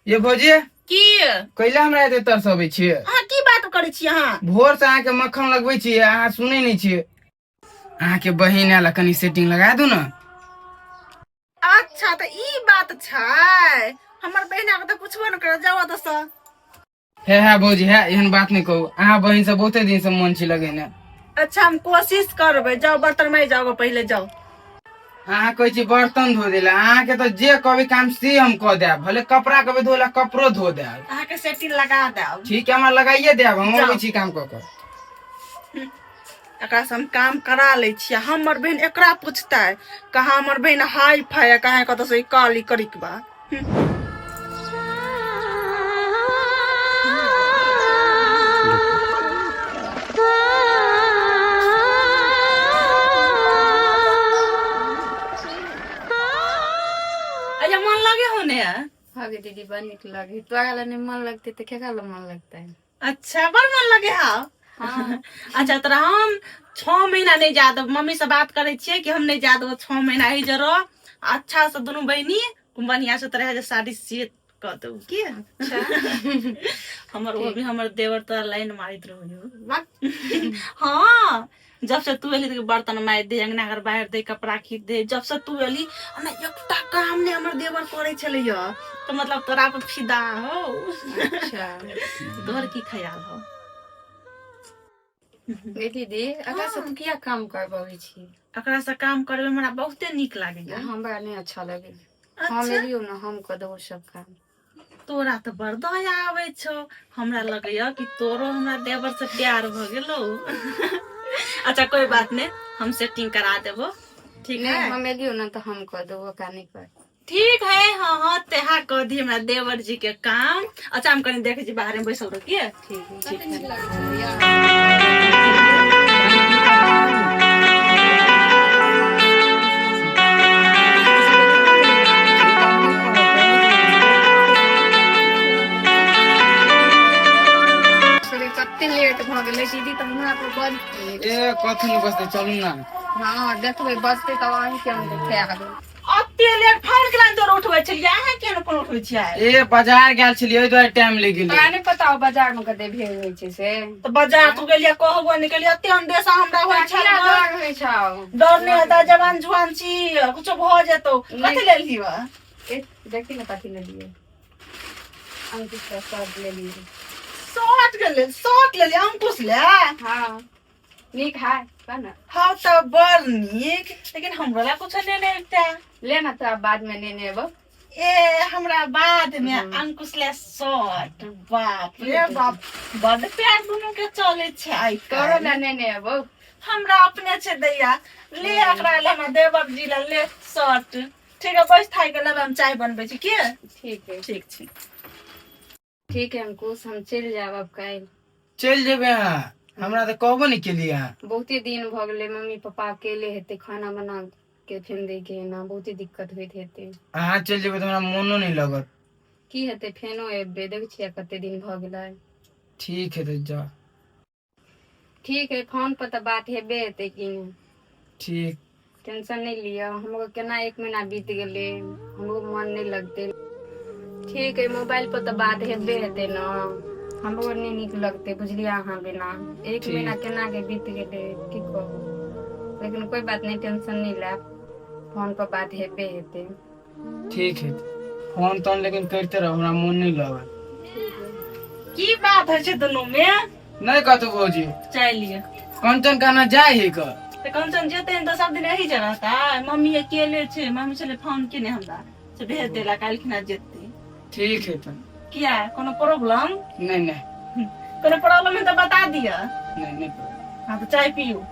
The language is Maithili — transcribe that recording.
ये भौजी। की? कैला हमरा एते तरसबै छियै? अहाँ की बात करै छी अहाँ? भोर से अहाँके मक्खन लगबै छियै, अहाँ सुनै नहि छियै। अहाँके बहिन आयल, कनि सेटिंग लगा दू ने। अच्छा, तऽ ई बात छै। हमर बहिना के तऽ पुछबो ने करत, जाओ दोस्त। हे हे भौजी, हे एहन बात नहि कहू। अहाँ बहिन से बहुते दिन से मन छी लगेने। अच्छा, हम कोशिश करबै। जाओ, बर्तन मारि जाओ, पहिले जाओ। अहाँ कहै छी बर्तन धो देला, अहाँके तऽ जे कहबै काम से हम कऽ देब। भले कपड़ा कहबै धो ला, कपड़ो धो देब। अहाँके सेटिंग लगा देब। ठीक है, हमरा लगाइए देब, हम जाउ। अबै छी काम कऽ कऽ। एकरा से हम काम करा लै छियै। हमर बहिन एकरा पूछतै, कहाँ हमर बहिन हाई फाई है, कहाँ कतऽ से ई काली करिक बा। अच्छा, मन लगे हो ने? हाँ गे दीदी, बड़ नीक लगे। तोरा लए नहि मन लगतै तऽ केकरा लए मन लगतै? अच्छा, बड़ मन लगे। हाँ। हाँ। अच्छा, तोरा हम 6 महीना नहीं जा देब। मम्मी से बात करे छियै कि हम नहीं जा देबो, 6 महीना ही जरो। अच्छा से दुनू बहिनी बढ़िया से तोरा जे साड़ी सिए कऽ देबो की। हमर वो भी हमर देवर तोरा लाइन मारैत रहो। हाँ, जब से तू एली तऽ बर्तन मारि दे, अंगना घर बाहर दे, कपड़ा खींच दे। जब से तू एली, हमरा एकटा काम नहि हमर देवर करै छलै। तऽ मतलब तोरा पर फिदा हो। अच्छा। तोहर की ख्याल हो? गे दीदी, एकरा से तू किया काम करबाबै छी? एकरा से काम करबै हमरा बहुते नीक लागैया। हमरा नहि अच्छा लगे। हम अच्छा। एलियौ ने, हम कऽ देबो सब काम। तोरा तऽ बड़ दया आबै छौ। हमरा लगैया कि तोरो हमरा देवर से प्यार भऽ गेलौ। अच्छा, कोई बात नहीं, हम सेटिंग करा देबो, ठीक नहीं है? हम एलियौ ने तऽ हम कऽ देबो, ओकरा नहि कर। ठीक है। हाँ, तेहा कह दी हमरा देवर जी के काम। अच्छा, हम कनी देखे छी, बाहर में बैसल रहो की। ठीक है। ठीक है। नीक लगै छलैया। सॉरी, कते लेट भऽ गेलै दीदी, तऽ हमरा पर बड़ ए, कथी नहि बसतै, चलू ने। हँ, देखबै, बजतै तब अहींके हम देखै आबू। अते लेट फोन केला, तोर उठबै छलियै, अहाँ किया ने फोन उठबै छियै? ए, बाजार गेल छलियै, ओहि दुआरे टाइम लागि गेलै। तोरा नहि पता हो बाजार में कते भीड़ होइ छै से? तऽ बाजार तू गेलियै, कहबो नहि केलियै। अते अंदेशा हमरा होइ छल। किया डर होइ छौ? डर नहि हेतै? जवान जुआन छी, कुछो भऽ जेतौ। कथी लेलही बा? ए, देखी ने कथी लेलियै। अंकुश के शर्ट लेलियै। शर्ट के लेल? शर्ट लेलियै अंकुश ले? हाँ, नीक है, कह ने। हाँ, तऽ बड़ नीक, लेकिन हमरा ला कुछो नेने एकटा। ले ना, तोरा बाद में नेने एबो। ए, हमरा बाद में, अंकुश ले शर्ट। बाप रे बाप, बड प्यार दुनू के चले छै आइ तोरो काल्हि। ला नेने एबो। हमरा अपने छै दैया। ले, एकरा ले, हमरा देवर जी ले ले शर्ट। ठीक है, बैस थाई के लेबै, हम चाय बनबै छी के। ठीक है। ठीक छै। ठीक है अंकुश, हम चलि जायब अब काल्हि। चलि जेबै अहाँ? हमरा तऽ कहबो नहि केलियै अहाँ। बहुते दिन भऽ गेलै, मम्मी पापा अकेले हेतै, खाना बना के फेन दै के ना बहुते दिक्कत होइत हेतै। अहाँ चलि जेबै तऽ हमरा मोनो नहि लगत। की हेतै, फेनो एबै। देखै छियै कते दिन भऽ गेलै। ठीक है, तऽ जा। ठीक है, फोन पर तऽ बात हेबे हेतै कि नहि? ठीक। टेंशन नहि लिअ। हमरो केना एक महीना बीत गेलै, हमरो मन नहि लगतै। ठीक है, मोबाइल पर तऽ बात हेबे हेतै ने। हमरो नहि नीक लगतै, बुझलियै, अहाँ बिना। एक ठीक। महीना केना के बीत गेलै, की कहू। लेकिन कोइ बात नहि, टेंशन नहि लेब, फोन पर बात हेबे हेतै। ठीक है, फोन तोन लेकिन करिते रहो, हमरा मोन नहि लगत। की बात होइ छै दुनू में? नहि कतौ भौजी। चलिए। कंचन कहना जाय है क। तऽ कंचन जेतै तऽ सब दिन एही जे रहतै? मम्मी अकेले छै। मम्मी छलै फोन केने हमरा से भेज देला, काल्हि खिना जेतै। ठीक है तऽ। किया, कोनो प्रॉब्लम? नहि नहि। कोनो प्रॉब्लम है तऽ बता दिअ। नहि नहि। हाँ, तऽ चाय पियू।